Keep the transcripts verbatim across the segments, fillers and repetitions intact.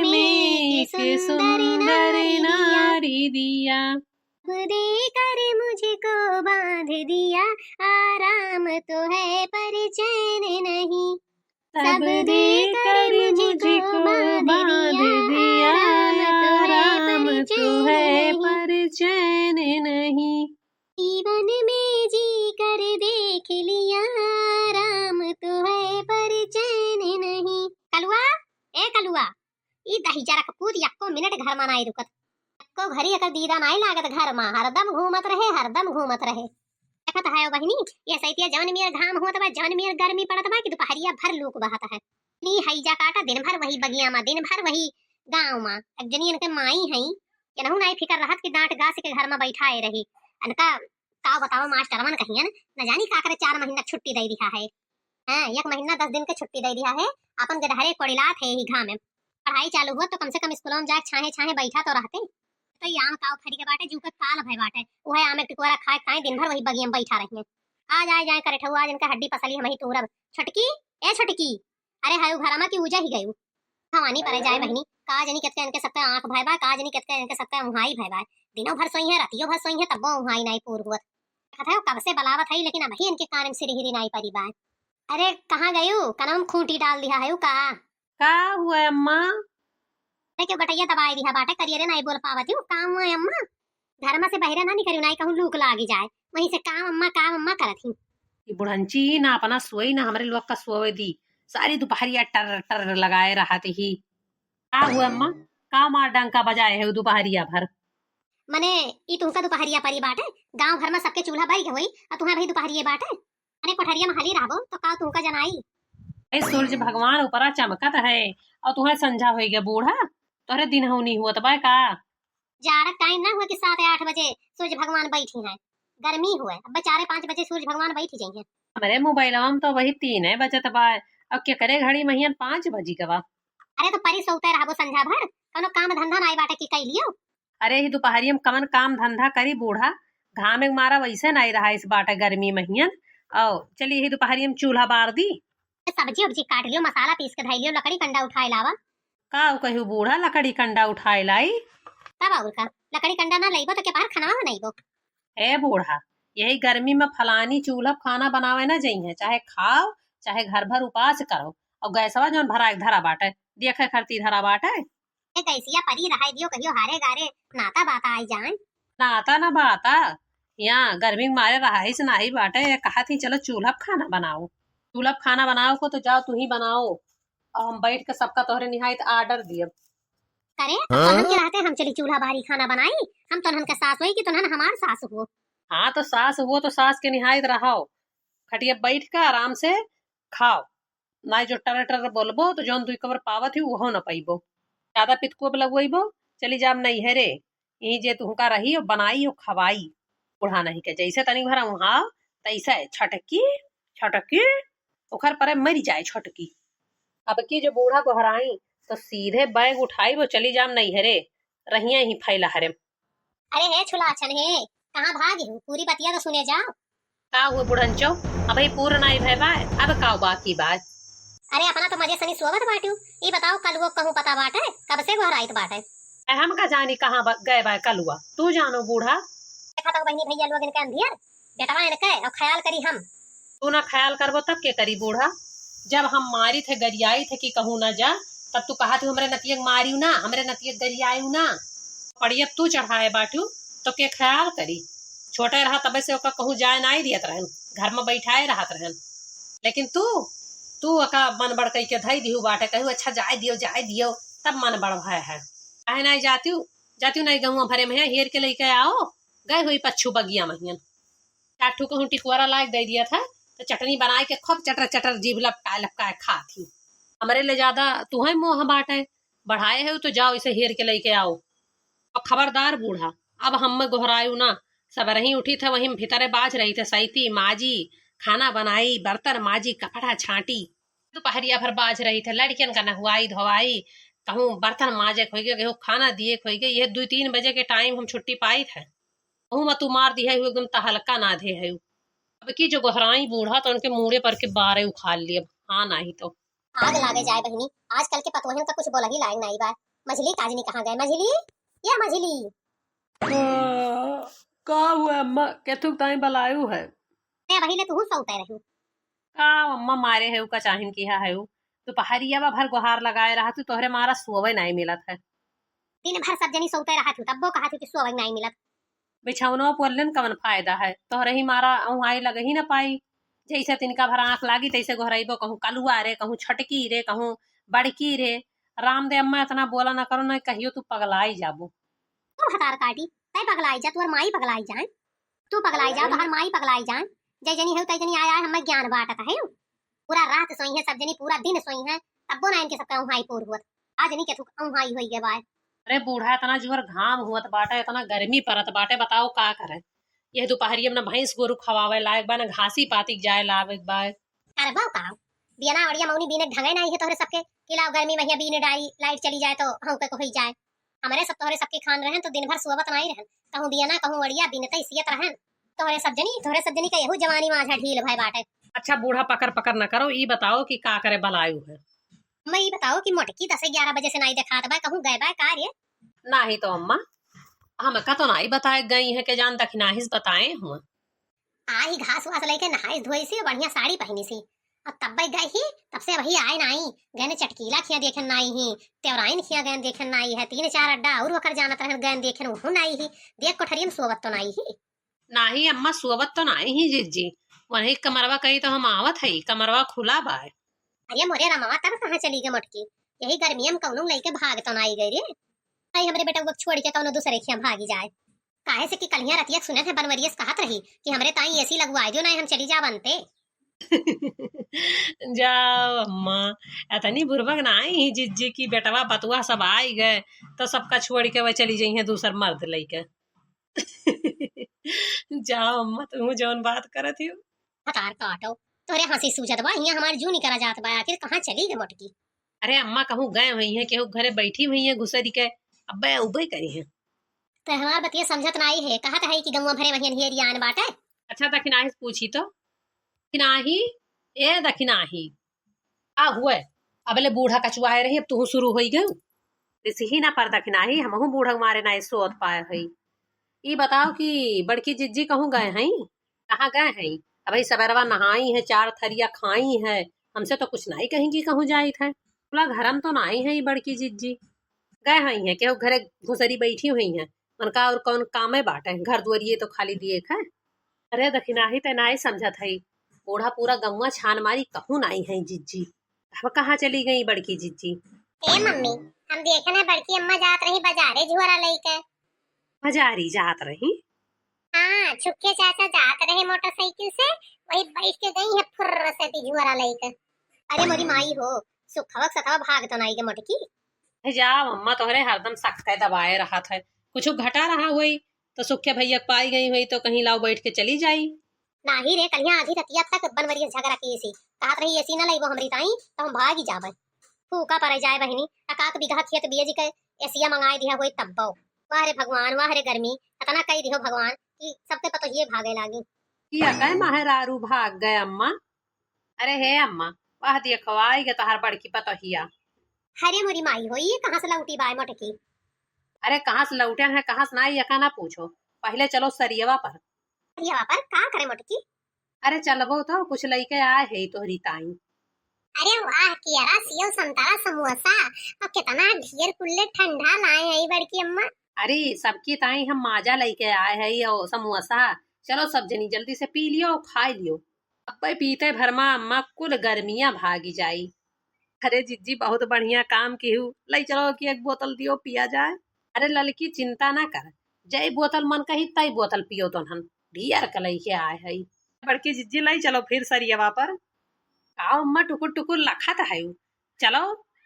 में एक सुंदर नारी दिया। सब देकर मुझको बांध दिया, आराम तो है पर चैन नहीं। सब देकर मुझको बांध दिया, आराम तो है पर चैन नहीं। जीवन में जी कर देख लिया, आराम तो है पर चैन नहीं। कलुआ, ए कलुआ, ई दहिजरा कपूत यक्को मिनट घर मा नाई रुकत। यक्को घरी एकर दीदा नाई लागत घर मा, हरदम घूमत रहे, हरदम घूमत रहे। देखत हयो बहिनी, ये सैतिया जौन मेर घाम होत बा, जौन मेर गर्मी पड़त बा कि दुपहरिया भर लूक बहत है। नी हैजा काटा दिन भर वही बगिया मा, दिन भर वही गाँव मा। एक जनी इनके माई हई, केनहू नाई फिकर रहत कि डांट गास के घर मा बैठाए रही। अनका का बताओ, मास्टरवन कहियन, न जानी का करे चार महीना छुट्टी दे दिया है। हाँ, एक महीना दस दिन के छुट्टी दे दिया है, अपन गदहरे कोड़िलात है ही घाम में। पढ़ाई चालू हुआ तो कम से कम स्कूलों में जाए छाहे छाहे बैठा तो रहते। तो ये आम काव फरी के बाटे, जू के काल भय बाटे, वह आम एक टिकोरा खाए खाए दिन भर वही बगिया में बैठा रही है। आज आए जाए करे ठहु, आज इनका हड्डी पसली हम ही तूरब। छोटकी, ए छोटकी, अरे हयू घरमा की उजा ही गयू। भवानी परे जाए बहिनी, का जनी केतके इनके सबके आँख भय बा, का जनी केतके इनके सबके उहाई भय बा। दिनों भर सोई है, रतियों भर सोई है, तब्बो उहाई नाई पूर हुअत। देखत है, कब से बलावत है, लेकिन अबही इनके कान में सिरहिरी नाई परी बा। अरे कहाँ गयू? कनम खूंटी डाल दिया है का? का हुआ अम्मा? अरे क्यों गटैया दबाए दिया बाटे, करियरे नाई बोल पावत हूँ। काम हुआ अम्मा? घर में से बहरे ना निकलू, नाई कहूँ लूक लागी जाए, वहीं से काम अम्मा, काम अम्मा करत ही। ई बुढ़ंची ना अपना सोई ना हमरे लोग का सोवे दी, सारी दुपहरिया टर टर लगाए रहत ही। का हुआ अम्मा, का मार डंका बजाए है दुपहरिया भर? मने ई तुमका दुपहरिया परी बाटे, गांव घर में सबके चूल्हा बरी के होई, और तुम्हें भाई दुपहरिये बाटे। अरे कोठरिया में हली रहबो तो का तुमका जनाई? ए सूरज भगवान ऊपरा चमकत है और तुम्हें संझा होई गया बूढ़ा, तोहरे दिन हऊ नहीं हुआ बा का? जाड़ा टाइम ना हुआ कि सात या आठ बजे सूरज भगवान बैठी हैं, गर्मी हुआ, अब चारे पाँच बजे सूरज भगवान बैठ जाइए। हमरे मोबाइलवा में तो वही तीन है बजत बा, अब के करे घड़ी महियन पाँच बजी गवा। अरे तो परी सोते रहबो संझा भर, कोनो काम धंधा नाई बाटे कि कई लियो? अरे ही दुपहरिया में कवन काम धंधा करी बूढ़ा, घाम के मारा वैसे नाई रहा इस बाटे गर्मी महियन। आओ चली ही दुपहरिया में चूल्हा बार दी। सब्जी उब्जी काट लियो, मसाला पीस के धई लियो, लकड़ी कंडा उठाए लावा। का कहू बूढ़ा, लकड़ी कंडा उठाए लाई? तब और का, लकड़ी कंडा ना लइबो तो के बाहर खाना बनाइबो? ए बूढ़ा, यही गर्मी में फलानी चूल्हा खाना बनावे ना जइहे, चाहे खाओ चाहे घर भर उपास करो, और गैसवा जौन भरा के धरा बाटे, देखे खरती धरा बाटे। ए गैसिया परी रहाई दियो, कहियो हारे गारे नाता बाता आई जाए। नाता ना बाता, यहाँ गर्मी के मारे रहाई से नाही बाटे, ये कहा थी चलो चूल्हा पे खाना बनाओ, चूल्हा पे खाना बनाओ को तो जाओ तू ही बनाओ, और हम बैठ के सबका तोहरे निहायत आर्डर दियब। करे, हाँ? तोहन के रहते हम चली चूल्हा बारी खाना बनाई, हम तोहन के सास होई कि तोहन हमार सास हो? हाँ तो सास हो तो सास के निहायत रहो, खटिया बैठ के आराम से खाओ। नाई जो टर टर बोलबो तो जौन दुई कबर पावत ही उहो न पइबो। ज्यादा पितकुआ लगवइबो, चली जाब नैहरे। ई जे तुहका रही और बनाई और खवाई। बूढ़ा नहीं के जैसे तनी भरा उहाँ तैसे छटकी छटकी ओखर परे मरी जाए छटकी। अब की जो बूढ़ा गोहराई तो सीधे बैग उठाई वो चली जाब नैहरे, रहिया ही फैला हरे। अरे हे छुलाछन हे, कहाँ भागी हूँ? पूरी बतिया तो सुने जाओ। का हुआ बुढ़ंचो, अबही पूर नाई भय बा, अब का बाकी बा? अरे अपना तो मजे सनी सोवत बाटू, ई बताओ कलुओ कहूँ पता बाटे, कब से गोहराइत बाटे? ए, हम का जानी कहाँ बा-, गए बा कलुआ, तू जानो बूढ़ा। देखा तो बहिनी भैया लोग इनके अंधियर, बेटवा इनके और ख्याल करी हम। तू ना ख्याल करबो तब के करी बूढ़ा? जब हम मारी थे गरियाई थे कि कहूँ ना जा, तब तू कहा तू हमरे नतिया के मारियो ना, हमरे नतिया के गरियायो ना। पड़िया तू चढ़ाए बाटू तो के ख्याल करी? छोटे रहा तबे से ओका कहूँ जाए नाई दियत रहन, घर में बैठाए रहत रहन। लेकिन तू, तू ओका मन बड़ कई के धई दिहू बाटे, कहू अच्छा जाए दियो, जाए दियो, तब मन बड़ भय है। काहे नाई जातियो, जातियो नाई गहुआ भरे में हेर के लेके आओ, गए हुई पच्छू बगिया महियन। चार ठो कहूँ टिकुआरा लायक दे दिया था, तो चटनी बनाए के खूब चटर चटर जीभ लपकाए लपकाए खात ही। हमरे ले ज्यादा तुहे मोह बाटे, बढ़ाए है तो जाओ इसे हेर के लेके आओ। और खबरदार बूढ़ा, अब हम में गोहरायु ना, सबरही उठी थे वहीं भीतरे बाझ रही थे, सैती माजी, खाना बनाई, बर्तन माजी, कपड़ा छांटी, दुपहरिया भर बाझ रही थे, लड़कियन का नहवाई धोवाई, कहूँ बर्तन माजे खोई गए, कहूँ खाना दिए खोई गए, ये दो तीन बजे के टाइम हम छुट्टी पाई थे। कहूँ मत मार दिहे हु, एकदम तहलका ना दे है। अब की जो गोहराई बूढ़ा तो उनके मूड़े पर के बारे उखाड़ लिए, हाँ नाही तो। आग लागे जाए बहिनी, आजकल के पतोहिन का कुछ बोला ही लायक नाई बा। मझली का जनी कहाँ गए? मझली, या मझली। आ, का हुआ अम्मा? केथुक ताई बलायु है? ते वही ले तू सौते रहू। का अम्मा मारे है, का चाहिन किहा है? दुपहरिया भर गोहार लगाए रहा तू, तोहरे मारा सोवे नाई मिलत है। दिन भर सब जनी सौते रहा तू, तब्बो कहा तू कि सोवे नाई मिलत। बिछौनो पोलने कवन फायदा है, तोहरे ही मारा औहाई लग ही न पाई। जैसे तिनका भर आँख लागी, तैसे गोहराइबो, कहूँ कलुआ रे, कहूँ छटकी रे, कहूँ बड़की रे। राम दे अम्मा, इतना बोला न करो, न कहियो तू पगलाई जाबो। तू हतार काटी, तै पगलाई जा, तोर माई पगलाई जाए, तू पगलाई जा, तोहर माई पगलाई जाए। जय जनी है, तै जनी आया है, हमें ज्ञान बांटत है। पूरा रात सोई है सब जनी, पूरा दिन सोई है, तब्बो ना इनके सबका औहाई पूर हुअत। आज नहीं के थुक औहाई होई गए बाय। अरे बूढ़ा, इतना जोर घाम हुअत बाटे, इतना गर्मी परत बाटे, बताओ का करे? यह दुपहरिया में ना भैंस गोरू खवावे लायक बा, ना घासी पाती के जाए लायक बा। अरे बाऊ का, बियना अड़िया मौनी बीने ढंगे नाई है तोहरे सबके, कि लाओ गर्मी महिया बीने डारी, लाइट चली जाए तो हौं के को होई जाए। हमरे सब तोहरे सबके खान रहन तो दिन भर सोवत नाई रहन, कहूँ बियना कहूँ अड़िया बीनते सियत रहन। तोहरे सब जनी, तोहरे सब जनी का यहू जवानी माझा ढील भय बाटे। अच्छा बूढ़ा, पकर पकर न करो, ई बताओ कि का करे बलायु है? अम्मा, ई बताओ कि मोटकी दस ग्यारह बजे से नाई देखात बा, कहूँ गए बा का रे? नाही तो अम्मा, हमका तो नाई बताए गई है कि जान दखिनाहिस बताए हुआ। आई घास वास लेके नहाइस धोइसी, बढ़िया साड़ी पहनीसी, और तब्बे गई ही, तब से वही आए नाई। गए ने चटकीला खिया देखे नाई ही, तेवराइन खिया गए देखे नाई है, तीन चार अड्डा और ओकर जानत रहन, गए देखे वहू नाई ही। देख कोठरिया में सोवत तो नाई ही। नाही अम्मा, सोवत तो नाही ही जिज्जी, वही कमरवा कही तो हम आवत हई, कमरवा खुला बाय। अरे मोरे रमवा, तब कहाँ चली गई मोटकी? यही गर्मिया में कौनो लइके भाग तो नाही गई रे। आई हमरे बेटा को छोड़ के कौनो दूसरे खिया भागी जाए। काहे से कि कलिया रतिया सुने थे बनवरियस कहत रही कि हमरे ताई एसी लगवाए दियो, नाही हम चली जा बनते। जाओ अम्मा, इतनी बुरबक नाही ही जिज्जी की बेटवा बतुआ सब आई गए तो सबका छोड़ के वह चली जइहें दूसर मर्द लइके। जाओ अम्मा, तू जौन बात करत हियो। हतार काटो, तोहरे हँसी सूझत बा, हियाँ हमार जू निकरा जात बा, आखिर कहाँ चली गए मोटकी? अरे अम्मा, कहूँ गए हुई हैं, केहू घरे बैठी हुई हैं घुसरी के, अब्बे उबे करी हैं। तो हमार बतिया समझत नाई है, कहत है कि गौवा भरे वही हेरियान बाटे। अच्छा दखिनाही से पूछी तो, दखिनाही, ए दखिनाही, का हुए? अबले बूढ़ा कचुआए रही, अब तू शुरू होई गयू। रिसही ना पर दखिनाही, हमहू बूढ़ा मारे ना सोत पाए हई। ई बताओ कि बड़की जिज्जी कहूँ गए हई? कहाँ गए हई? अबही सबेरवा नहाई है, चार थरिया खाई है, हमसे तो कुछ नाई कहीं कि कहूँ जाइत है। बोला घरम तो नाई है ई बड़की जिज्जी, गए हई है, केहू घरे घुसरी बैठी हुई है, उनका और कौन कामे बाटे, घर दुआरिये तो खाली दिए है। अरे दखिनाही ते नाई समझत हई, बूढ़ा पूरा गौवा छान मारी, कहूँ नाई है जिज्जी। अब कहाँ चली गई बड़की जिज्जी? ए मम्मी, हम देखे ना बड़की अम्मा जात रही बाजारे झोरा लइके। बाजारी जात रही? हाँ, छुक्के चाचा जात रहे मोटरसाइकिल से, वही बैठ के गई है फुर्र से ती झोरा लइके। अरे मोरी माई हो, सुखवा के सतवा भाग तो नाई के मोटकी। अरे जाओ अम्मा, तोहरे हरदम सक्के दबाए रहत है, कुछ घटा रहा होई तो सुखे भैया के पाई गई होई तो कहीं लाओ बैठ के चली जाई। नाही रे, कलिया आधी रतिया तक बनवरिया झगड़ा किए सी, कहत रही एसी ना लइबो हमरी ताई तो हम भागी जाबे। फूका परे जाए बहिनी, अकाक बीघा खेत बिये जी के एसिया मंगाए दिया होई तब्बो। वाह रे भगवान, वाह रे गर्मी, इतना कई दिहो भगवान कि सबके पतोहिए भागे लागी। किया कहे माहे रारू भाग गए अम्मा? अरे हे अम्मा, वाह देखो आई गे तोहार बड़की पतोहिया। अरे मोरी माई हो, ये कहाँ से लौटी बाय मोटकी? अरे कहाँ से लौटे हैं, कहाँ से ना, ये का ना पूछो, पहले चलो सरियवा पर। सरियवा पर का करे मोटकी? अरे चलबो तो कुछ लइके आए है तोहरी ताई। अरे वाह कियारा, सेव संतरा समोसा और कितना ढेर कुल्ले ठंडा लाए है बड़की अम्मा। अरे सबकी ताई हम माजा लइके आए है और समोसा, चलो सब जनी जल्दी से पी लियो, खाई लियो। अब्बे पीते भर मा अम्मा कुल गर्मियां भागी जाई। अरे जिज्जी बहुत बढ़िया काम किहू, लई चलो कि एक बोतल दियो पिया जाए। अरे ललकी चिंता ना कर, जई बोतल मन कही तई बोतल पियो तोहन, ढियर के लइके आए हई। बड़की जिज्जी लई चलो फिर सरियवा पर। आओ अम्मा टुकुर टुकुर लखत है, चलो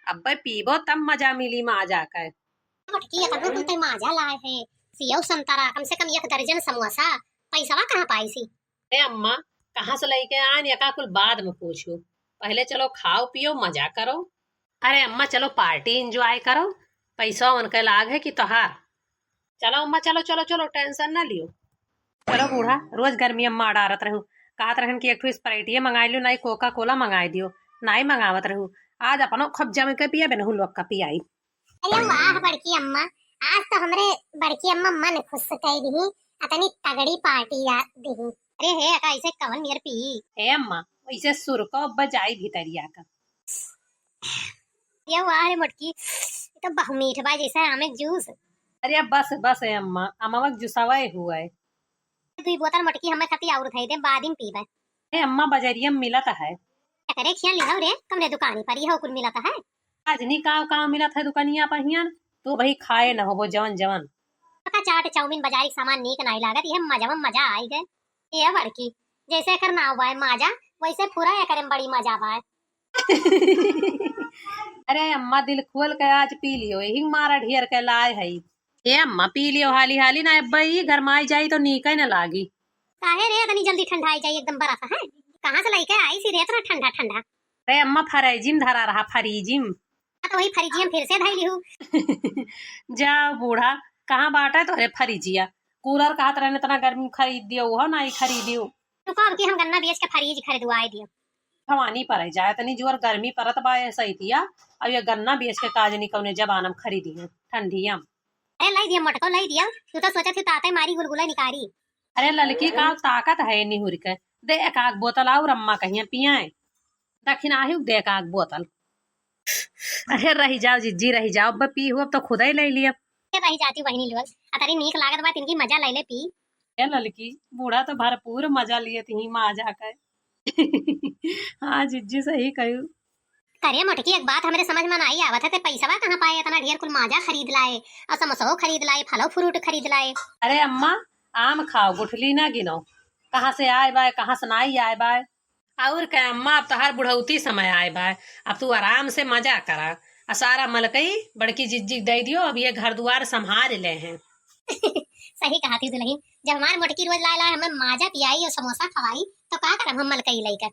अब्बे पीबो तब मजा मिली माजा के। बड़की इतना कुल तई माजा लाए है, सेव संतरा कम से कम एक दर्जन समोसा, पैसवा कहाँ पाई सी? अरे अम्मा, कहाँ से लइके आन, एका कुल बाद में पूछू। पहले चलो खाओ पियो, मजा करो। अरे अम्मा, चलो party enjoy करो, पैसा उनके लाग है कि तोहार। चलो अम्मा, चलो, चलो, चलो, tension ना लियो। चलो बूढ़ा, रोज गर्मी अम्मा डारत रहू, कहत रहन कि एक ठो Sprite मंगाई लियो, नाई Coca Cola मंगाई दियो, नाई मंगावत रहू। आज अपनो खूब जम के पिया, बेनहू लोग का पियाई। अरे वाह बड़की अम्मा, आज तो हमरे बड़की अम्मा मन खुश कइ दिही, अतनी तगड़ी पार्टी आ दिही। अरे हे अका, ऐसे कवन बियर पी? ए अम्मा, वैसे सुरको अब जाई भितरिया का। ये वाह रे मोटकी, ये तो बहु मीठ बा, जैसे आमे के जूस। अरे बस बस ए अम्मा, अमवा के जूसवा हुआ है। दुई बोतल मोटकी हमें खाती और धई दे, बाद में पीबे। ए अम्मा, बजरिया में मिलत है। एकरे खिया लिहौ रे, कमने दुकानी पर इहो कुल मिलत है? आज नी काव काव मिलत है दुकनिया पर हियन, तू भाई खाए न होबो जवन जवन। का चाट चाउमीन बजारी के सामान नीक नाई लागत, ये मजा में मजा आई गए। ये बड़की, जैसे एकर नाव बाय माजा, वैसे पूरा एकरे में बड़ी मजा बाय। अरे अम्मा, दिल खोल के आज पी लियो, यही मारा ढेर के लाए है। ए अम्मा, पी लियो हाली हाली, ना अब्बा ई गरमाई जाई तो नीके न लागी। काहे रे, इतनी जल्दी ठंडाई जाई, एकदम बर्फ है? कहाँ से लइके आई सी रे इतना ठंडा ठंडा? अरे अम्मा, फ्रिजिम धरा रहा, फ्रिजिम। हाँ, तो वही फ्रिजिम फिर से धई लिहू। जा बूढ़ा, कहाँ बाटे तोहरे फ्रिजिया? कूलर कहत रहने इतना गर्मी खरीद दियो, वो ना ही खरीदियो। रुको, अब की हम गन्ना बेच के फ्रिज खरीदवाए दियो। भवानी पर जाए, इतनी जोर गर्मी परत बा ये सैतिया, अब ये गन्ना बेच के काज नहीं कौने जबान हम खरीदी है ठंडिया में। अरे लाई दिया मोटको, लाई दिया। तू तो सोचत ही ताते मारी गुलगुला निकारी। अरे ललकी का ताकत है निहुर के, दे एक आग बोतल और अम्मा कहिया पियाए। दखिन आही दे एक आग बोतल। अरे रही जाओ जिज्जी, रही जाओ, अब पी हो, अब तो खुदा ही ले लिया। ए रही जाती बहिनी लोग, अतरी नीक लागत बा, तिनकी मजा ले ले पी। ए ललकी, बूढ़ा तो भरपूर मजा लिए थी माँ जाकर। हाँ जिज्जी, सही कहू। करे मोटकी, एक बात हमरे समझ में नाई आवत है, ते पैसवा कहाँ पाए, इतना ढेर कुल माजा खरीद लाए, और समोसो खरीद लाए, फलो फ्रूट खरीद लाए। अरे अम्मा, आम खाओ, गुठली ना गिनो, कहाँ से आए बाय, कहाँ से नाई आए बाय। और का अम्मा, अब तोहार बुढ़ौती समय आए बाय, अब तू आराम से मजा करा, आ सारा मलकई बड़की जिज्जी के दे दियो, अब ये घर दुआर संभाल ले हैं। सही कहा थी दुल्हन, जब हमार मोटकी रोज लाए लाए हमें माजा पियाई और समोसा खवाई, तो का करब हम मलकई लइके?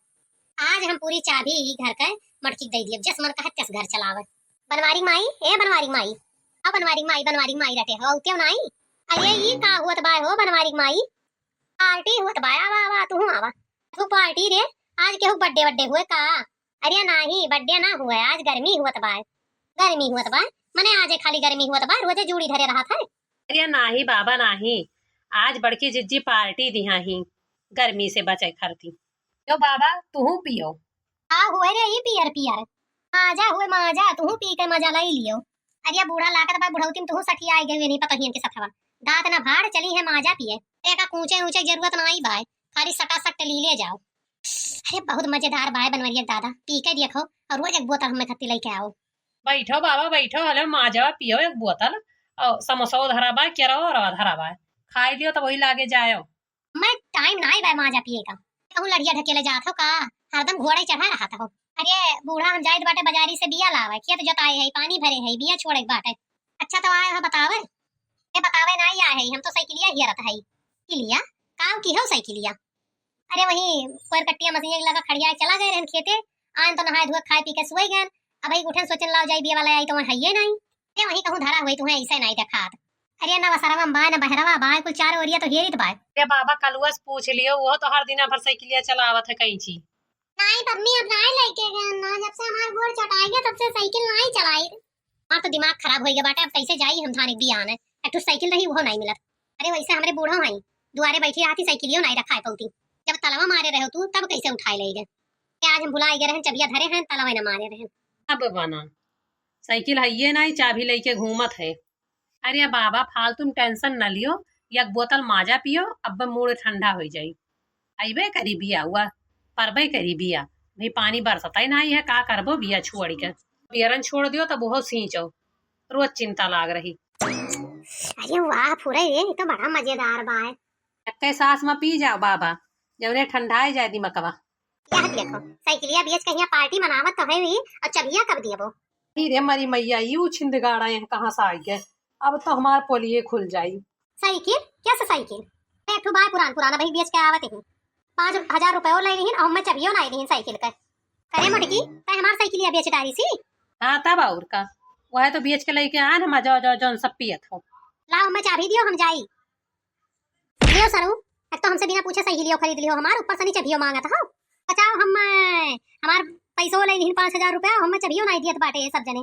आज हम पूरी चाबी ही घर के मोटकी के दे दिए, जस मन कहत तस घर चलावे। बनवारी माई, ए बनवारी माई, आ बनवारी माई, बनवारी माई रटे हो, उठ्यो नाई। अरे ई का हुअत बाय हो बनवारी माई? पार्टी हुअत बाय, आवा, आवा, तू आवा। तू पार्टी रे, आज केहू बर्थडे वड्डे हुए का? अरे नाही, बर्थडे ना हुए, आज गर्मी हुअत बाय। गर्मी हुअत बाय, मने आजे खाली गर्मी हुअत बाय, रोजे जूड़ी धरे रहत है। अरे नाही बाबा नाही, आज बड़की जिज्जी पार्टी दिहा ही, गर्मी से बचे खातिर। यो बाबा, तुहू पियो। का हुए रे ई पियर पियर? माजा हुए माजा, तुहू पी के मजा लई लियो। अरे बूढ़ा लागत बा, बुढ़ौती में तुहू सठियाई गई नहीं पतोहियन के सथवा। दांत ना भाड़ चली है माजा पिए। एका कूचे ऊंचे जरूरत नाई बाय, खाली सटा सट ली ले जाओ। अरे बहुत मजेदार बाय बनवरिया दादा, पी के देखो और रोज एक बोतल हमें खत्ती लेके आओ। बैठो बाबा बैठो, हले माजा पियो एक बोतल, और समोसा धरा बा, केरवा धरा बा, खाई लियो तब वही लागे जायो। मैं टाइम नाई बाय माजा पिए का। कहूँ लड़िया ढकेले जात हो का? हरदम घोड़े चढ़ा रहत हो। अरे बूढ़ा, हम जाइत बाटे बाजारी से बिया लावे, खेत जोताए है, पानी भरे है, बिया छोड़े के बाटे। अच्छा तो आए हो बतावे? ए बतावे नाई आए है, हम तो साइकिलिया हियरत है। किलिया? काव की हो साइकिलिया? अरे वही कोयर कट्टिया मशीन लगा खड़िया चला गए रहन खेते, आन तो नहाए धोए खाए पी के सोए गए। अब एक उठन सोचन लाओ जाई बिया वाला आई तो वहाँ है ये नहीं। ए वही कहूँ धरा हुई तुम्हें ऐसे नहीं देखात। अरे ना वसरवा में बाय, ना बहरवा बाय, कुल चारों ओरिया तो घेरित बाय। अरे बाबा, कलुआ से पूछ लियो, वो तो हर दिना भर साइकिलिया चलावत है कैंची। नाई पम्मी, अब नाई लेके गए ना, जब से हमार गोड़ चटाई गया तब से साइकिल नाई चलाई। हमार तो दिमाग खराब होई गया बाटे, अब कैसे जाई हम धान एक बियान है, एक ठो साइकिल रही वो नहीं मिलत। अरे वैसे हमरे बूढ़ो हैं, दुआरे बैठी रहती साइकिलियो नहीं रखाए पौती। जब तलवा मारे रहो तू तब कैसे उठाए ले गए? आज हम भुला गए रहन, चबिया धरे हैं, तलवा न मारे रहन। अब बना साइकिल है ये नहीं, चाबी लेके घूमत है। अरे बाबा, फालतू में टेंशन न लियो, एक बोतल माजा पियो, अब मूड ठंडा हो जाई। अइबे करी बिया हुआ, परबे करी बिया। भाई पानी बरसता ही नहीं है, का करबो बिया छोड़ के? बियरन छोड़ दियो तब वो सींचो, रोज चिंता लाग रही। अरे वाह फुरे, ये तो बड़ा मजेदार बा है। एक्के सांस में पी जाओ बाबा, जौने ठंडाए जाए दिमकवा। यह देखो, साइकिलिया बेच के यहाँ पार्टी मनावत तो है ही, और चबिया कब दियबो? अरे रे मरी मैया, यू छिंदगाड़ा यहाँ कहाँ से आ गए? अब तो हमार पोलिये खुल जाई। साइकिल? कैसे साइकिल? एक ठो बाय पुरान पुराना भाई बेच के आवत ही। पाँच हजार रुपये ले लिहिन और मैं चबियो ना लिहिन साइकिल का। करे मोटकी, तै हमार साइकिलिया बेच डारी सी? हाँ तब और का, वह तो बेच के लेके आन, हम जाओ जाओ जौन सब पियत हो। लाओ मैं चाबी दियो, हम जाई। लियो सरऊ, एक तो हमसे बिना पूछे साइकिलियो खरीद लियो हमार, ऊपर से नी चबियो मांगत हो। बचाओ हम, हमार पैसो ले लिहिन पाँच हजार रुपया, हम चबियो नहीं दियत बाटे ये सब जने।